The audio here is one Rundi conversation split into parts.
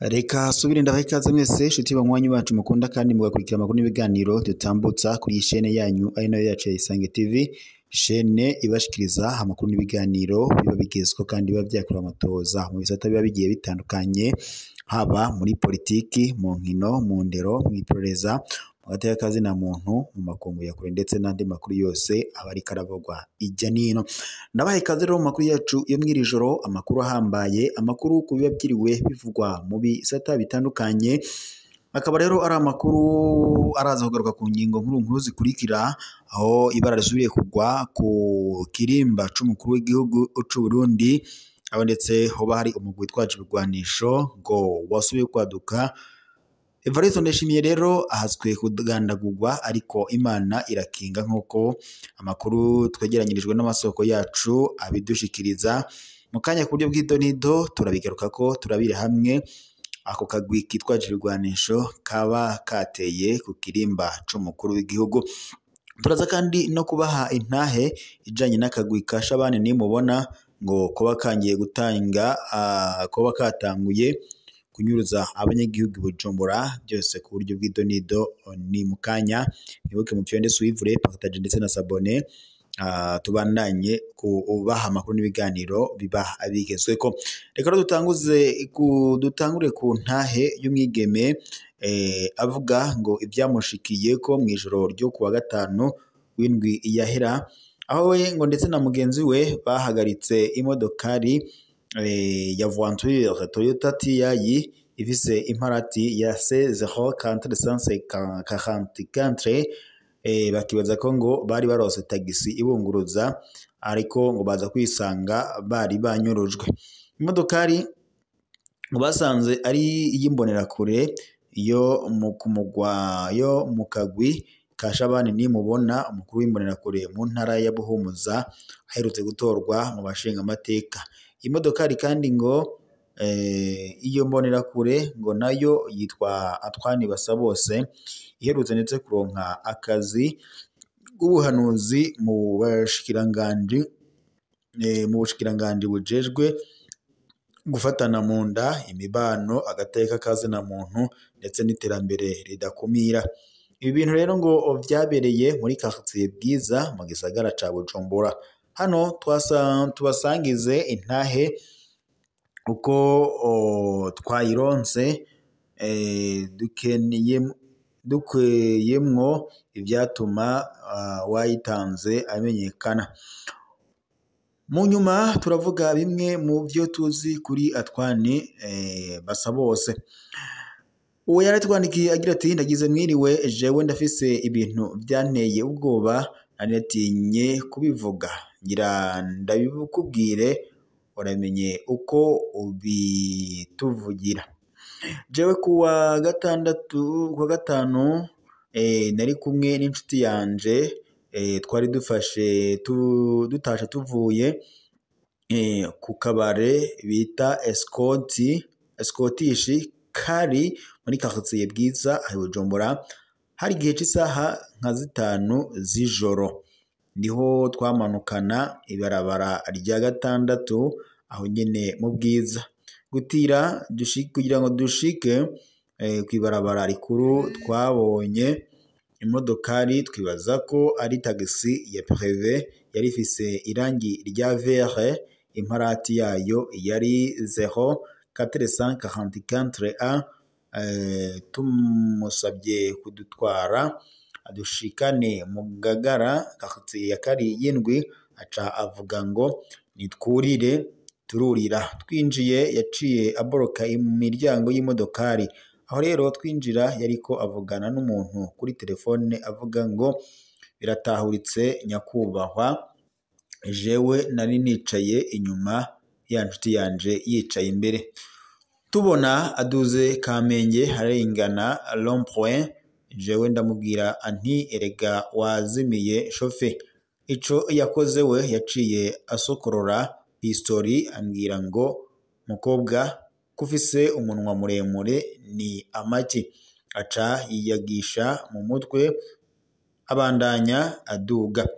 Reka subire ndabaha ikaze mwese nshuti banywanyi bacu mukunda kandi mugakurikira amakuru n'ibiganiro dutambutsa kuri iyi shene yanyu ari nayo yacu ya Isange TV, shene ibashikiriza amakuru n'ibiganiro biba bigezweho kandi biba vyakorewe amatoza mu bisata biba bigiye bitandukanye, haba muri politiki, mu nkino, mu ndero, mw'iperereza, mu gateka kazina muntu, mu makungu ya kure ndetse n'andi makuru yose aba ariko aravugwa ijya n'ino. Ndabaha ikaze rero mu makuru yacu yo mw'iri joro, amakuru ahambaye, amakuru ku biba vyiriwe bivugwa mu bisata bitandukanye, akaba rero ari amakuru araza kugaruka ku ngingo nkuru nkuru zikurikira, aho ibara risubiye kugwa ku kirimba c'umukuru w'igihugu c'u Burundi, aho ndetse hoba hari umugwi witwaje ibigwanisho ngo wasubiye kwaduka. Evariste Ndayishimiye rero ahaswe kugandagurwa, ariko Imana irakinga nk'uko amakuru twegeranyirijwe n'amasoko yacu abidushikiriza. Mu kanya ku buryo bw'idonido turabigarukako, turabire hamwe ako kagwi kitwaje ibigwanisho kaba kateye ku kirimba c'umukuru w'igihugu. Turaza kandi no kubaha intahe ijanye n'akagwi ka Shabani nimubona ngo koba kangiye gutanga, koba katanguye kunyuruza abanyagihugu Bujumbura, byose ku buryo bw'idonido ni mu kanya. Mwibuke mupfyonde suivre, partage ndetse na sabone, tubandanye kubaha amakuru n'ibiganiro biba bigezweko. Reka rero dutangure ku ntahe y'umwigeme avuga ngo ivyamushikiye ko mw'ijoro ryo kuwa gatanu w'indwi yahera, aho we ngo ndetse na mugenzi we bahagaritse imodokari ya voiture Toyota TI ifise imparati ya C0444, bakibaza ko ngo bari barose tagisi ibunguruza, ariko ngo baza kwisanga bari banyurujwe. Imodokari ngo basanze ari iy'imbonerakure yo mu kumugwa yo mu kagwi ka Shabani nimubona, umukuru w'imbonerakure mu ntara ya Buhumuza aherutse gutorwa mu bashingamateka. Imodokari kandi ngo iyo mbonerakure ngo nayo yitwa Antoine Basabose, iherutse ndetse kuronka akazi k'ubuhanuzi mu bashikiranganji, mu bushikiranganji bujejwe gufatana mu nda, imibano, agateka kazina muntu ndetse n'iterambere ridakumira. Ibi bintu rero ngo vyabereye muri quartier Bwiza mu gisagara ca Bujumbura. Hano tubasangize intahe uko twayironse, dukweyemwo ivyatuma wayitanze amenyekana. Mu nyuma turavuga bimwe mu vyo tuzi kuri Antoine Basabose. Uwo yaratwandikiye agira ati: ndagize mwiriwe, jewe ndafise ibintu vyanteye ubwoba, nari natinye kubivuga, ngira ndabikubwire uramenye uko ubituvugira. Jewe kuwa gatandatu, kuwa gatanu, nari kumwe n'inshuti yanje, twari dufashe dutashe tuvuye ku kabare bita Escort kari muri quartier Bwiza aho Bujumbura. Hari igihe c'isaha nka 5 z'ijoro, niho twamanukana ibarabara rya gatandatu aho nyene mu Bwiza gutira kugira ngo dushike kw'ibarabara rikuru. Twabonye imodokari twibaza ko ari tagisi ya prive, yari ifise irangi rya vert, imparati yayo yari 0444 A. Tumusabye kudutwara adushikane mu Ngagara quartier ya karindwi, aca avuga ngo nitwurire, tururira. Twinjiye yaciye aboroka imiryango y'imodokari, aho rero twinjira yariko avugana n'umuntu kuri telefone avuga ngo biratahuritse nyakubahwa. Jewe nari nicaye inyuma, ya nshuti yanje yicaye imbere. Tubona aduze Kamenge arengana rond-point, jewe ndamubwira anti erega wazimiye shofe. Ico yakoze we yaciye asokorora pistori ambwira ngo mukobwa kufise umunwa muremure ni amaki, aca yiyagisha mu mutwe abandanya aduga.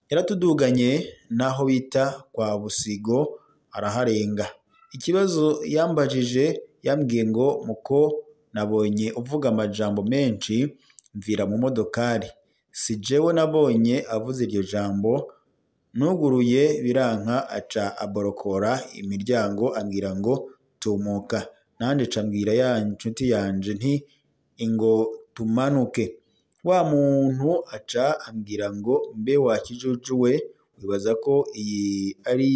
Yaratuduganye n'aho bita kwa Busigo araharenga. Ikibazo yambajije yambwiye ngo muko nabonye uvuga amajambo menshi mvira mu modokari. Si jewe nabonye avuze iryo jambo, nuguruye biranka aca aborokora imiryango ambwira ngo tumuka. Nanje ca mbwira ya nshuti yanje nti ingo tumanuke. Wa muntu aca ambwira ngo mbe wa kijuju we, wibaza ko iyi ari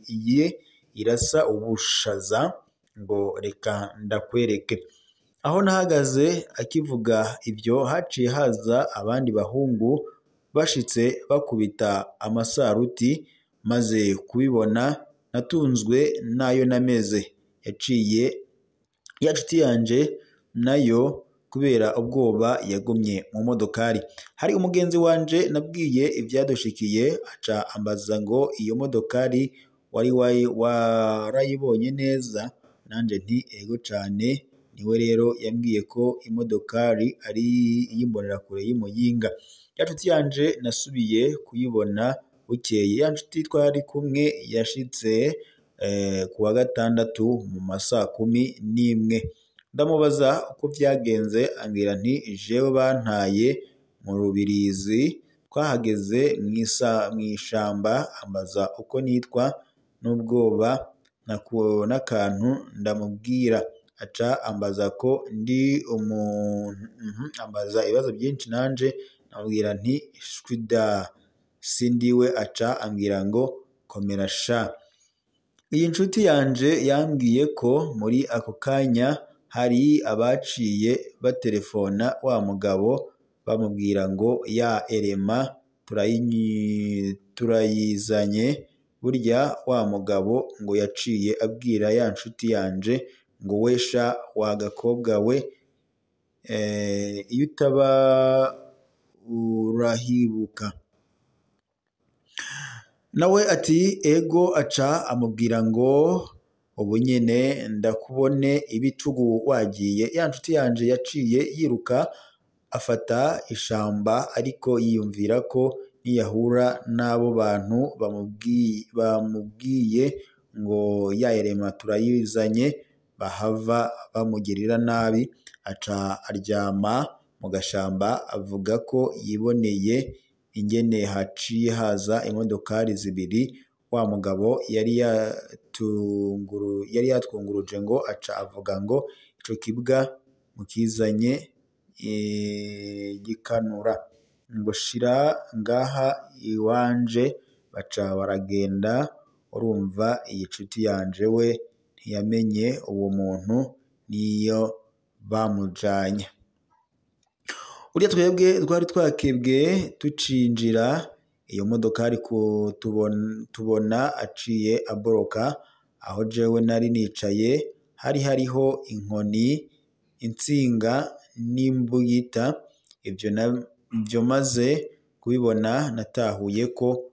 iyi irasa ubushaza, ngo reka ndakwereke. Aho nahagaze akivuga ibyo haciye haza abandi bahungu bashitse bakubita amasaruti, maze kubibona natunzwe nayo nameze. Yaciye ya nshuti yanje nayo kubera ubwoba yagumye mu modokari. Hari umugenzi wanje nabwiye ivyadushikiye aca ambaza ngo iyo modokari wari warayibonye neza? Nanje nti ego cane. Niwe rero yambwiye ko imodokari ari iy'imbonerakure y'Imuyinga. Ya nshuti yanje nasubiye kuyibona bukeye. Ya nshuti twari kumwe yashitse kuwa gatandatu mu masaa 11. Ndamubaza uko vyagenze ambwira nti jewe bantaye mu Rubirizi, twahageze mw'ishamba, ambaza uko nitwa n'ubwoba n'akantu ndamubwira. Aca ambaza ko ndi umuntu, ambaza ibibazo byinshi nanje namubwira nti shwida sindiwe, aca ambwira ngo komera sha. Iyi nshuti yanje yambwiye ko muri ako kanya hari abaciye baterefona wa mugabo bamubwira ngo ya erema turayizanye. Burya wa mugabo ngo yaciye abwira ya nshuti yanje ngo we sha wa gakobwa we, iyo utaba urahibuka. Nawe ati ego, aca amubwira ngo ubu nyene ndakubone ibitugu wagiye. Ya nshuti yanje yaciye yiruka afata ishamba, ariko yiyumvira ko niyahura n'abo bantu bamubwiye ngo ya erema turayizanye bahava bamugirira nabi. Aca aryama mu gashamba avuga ko yiboneye ingene haciye haza imodokari zibiri. Wa mugabo yari yatwunguruje ngo aca avuga ngo ico kibwa mukizanye gikanura, ngo shira ngaha iwanje. Baca baragenda. Urumva iyi nshuti yanje we ntiyamenye uwo muntu niyo bamujanye. Urya twebwe twari twakebwe tucinjira iyo modokari tubona aciye aboroka. Aho jewe nari nicaye hari hariho inkoni, intsinga n'imbugita. Ivyo maze kubibona natahuye ko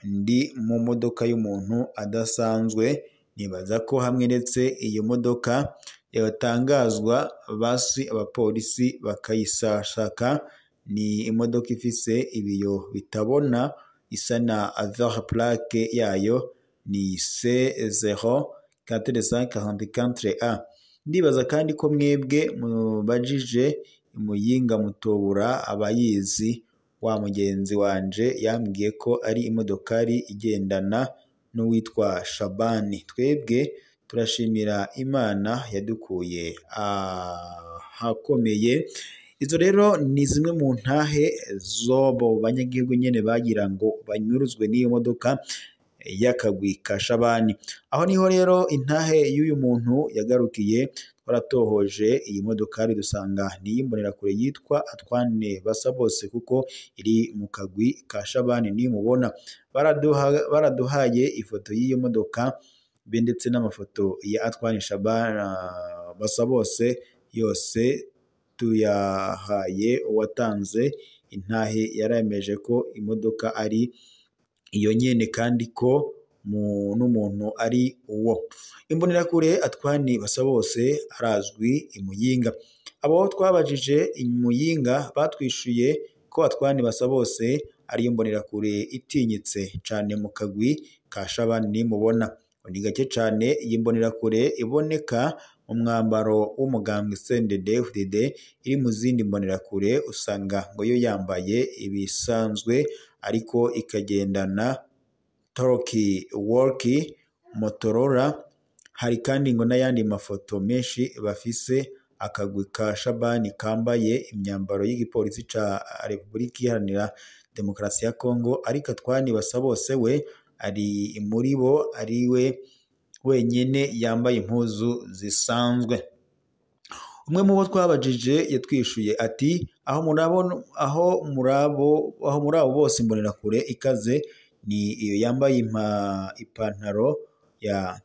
ndi mu modoka y'umuntu adasanzwe. Nibaza ko hamwe ndetse iyo modoka yatangazwa basi abapolisi bakayisashaka. Ni imodoka ifise ibiyo bitabona, isa na avere plaque yayo ni C0 444 A. Ndibaza kandi ko mwebwe mubajije Imuyinga mutobura abayizi. Wa mugenzi wanje yambwiye ko ari imodokari igendana n'uwitwa Shabani. Twebwe turashimira Imana yadukuye ahakomeye. Izo rero ni zimwe mu ntahe z'abo banyagihugu nyene bagira ngo banyuruzwe n'iyo modoka y'akagwi ka Shabani. Aho niho rero intahe y'uyu muntu yagarukiye. Twaratohoje iyi modokari dusanga ni iy'imbonerakure yitwa Atwane Basabose, kuko iri mu kagwi ka Shabani. Nimubona baraduhaye ifoto y'iyo modoka be ndetse n'amafoto ya Atwane Shabani Basabose yose tuyahaye uwatanze intahe. Yaremeje ko imodoka ari iyo nyene kandi ko n'umuntu ari uwo. Imbonerakure Atwani Basabose arazwi Imuyinga. Abo twabajije Imuyinga batwishuye ko Atwani Basabose ariyo mbonerakure itinyitse cane mu kagwi ka Shabani Nimubona. Ni gake cane iyi mbonerakure iboneka mu mwambaro w'umugambwe CNDD-FDD iri mu zindi mbonerakure, usanga ngo yo yambaye ibisanzwe ariko ikagendana talkie walkie Motorola. Hari kandi ngo n'ayandi mafoto menshi bafise akagwi ka Shabani kambaye imyambaro y'igipolisi ca Republika Iharanira Demokarasi ya Kongo, ariko Antoine Basabose we ari muri bo ari we wenyene yambaye impuzu zisanzwe. Umwe mu bo twabajije yatwishuye ati aho muri abo bose imbonerakure ikaze ni iyo yambaye ipantaro ya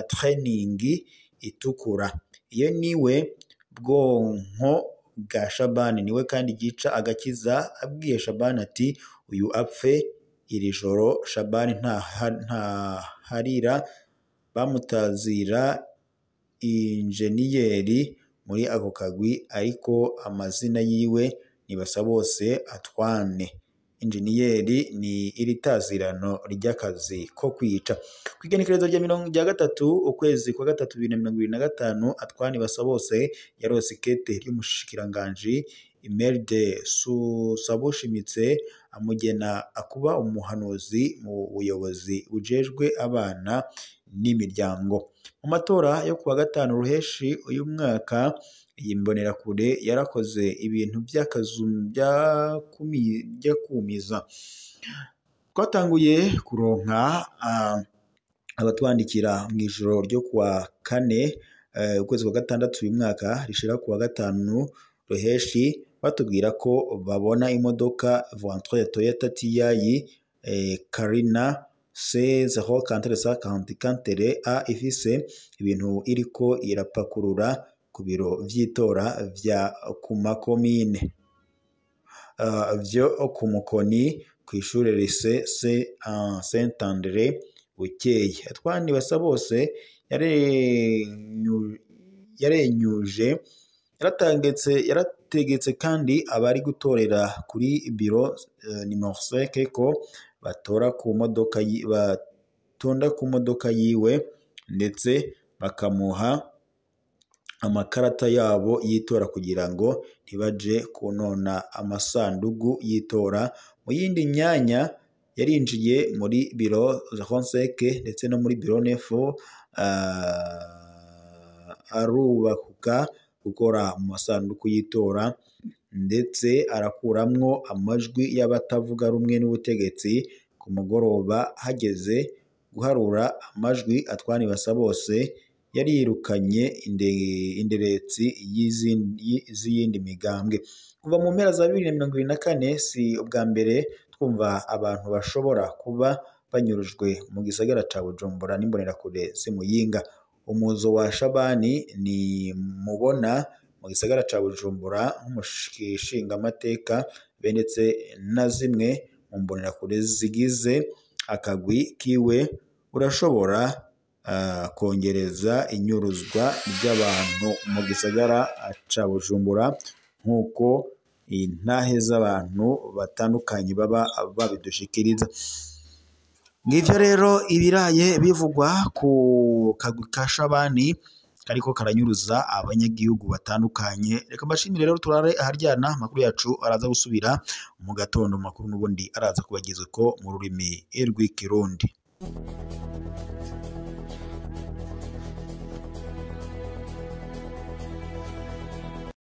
training itukura, iyo niwe bwonko bwa Shabani, niwe kandi gica agakiza. Abwiye Shabani ati uyu apfe iri joro, Shabani ntaharira bamutazira injeniyeri muri ako kagwi, ariko amazina yiwe ni Basabose Antoine. Injeniyeri ni iri tazirano ry'akazi ko kwica. Kw'igenekerezo rya 3 ukwezi kwa 3 2025, Antoine Basabose yarose ikete ry'umushikiranganji Imelda Sabushimitse amugena akuba umuhanuzi mu buyobozi bujejwe abana n'imiryango. Mu matora yo kuwa 5 Ruheshi uyu mwaka, iyi mbonerakure yarakoze ibintu by'akumiza. Twatanguye kuronka abatwandikira mu ijoro ryo kuwa 4 ukwezi kwa 6 uyu mwaka rishira kuwa 5 Ruheshi, batubwira ko babona imodoka voiture ya Toyota TI Carina C0454 A ifise ibintu iriko irapakurura ku biro vy'itora vya kumakomine vyo ku Mukoni kw'ishure lycée Saint André Bukeye. Antoine Basabose yarenyuje yarategetse kandi abari gutorera kuri biro nimero 5 ko batora ku modoka batonda ku modoka yiwe, ndetse bakamuha amakarata yabo y'itora kugira ngo ntibaje kunona amasandugu y'itora. Mu yindi myanya yarinjiye muri biro 05 ndetse no muri biro 9, arubahuka gukora mu masanduku y'itora, ndetse arakuramwo amajwi y'abatavuga rumwe n'ubutegetsi. Ku mugoroba hageze guharura amajwi, Antoine Basabose yarirukanye inderetsi z'iyindi migambwe. Kuva mu mpera za 2024 si ubwa mbere twumva abantu bashobora kuba banyurujwe mu gisagara ca Bujumbura n'imbonerakure z'Imuyinga. Umuzo wa Shabani ni mubona mu gisagara ca Bujumbura nk'umushingamateka, be ndetse na zimwe mu mbonerakure zigize akagwi kiwe, urashobora kongereza inyuruzwa ry'abantu mu gisagara ca Bujumbura, nk'uko intahe z'abantu batandukanye baba babidushikiriza. Ngivyo rero ibiraye bivugwa ku kagwi ka Shabani kariko karanyuruza abanyagihugu batandukanye. Reka mbashimire rero, turare aharyana. Amakuru yacu araza gusubira mu gatondo, makuru n'ubundi araza kubageza ko mu rurimi rw'ikirundi.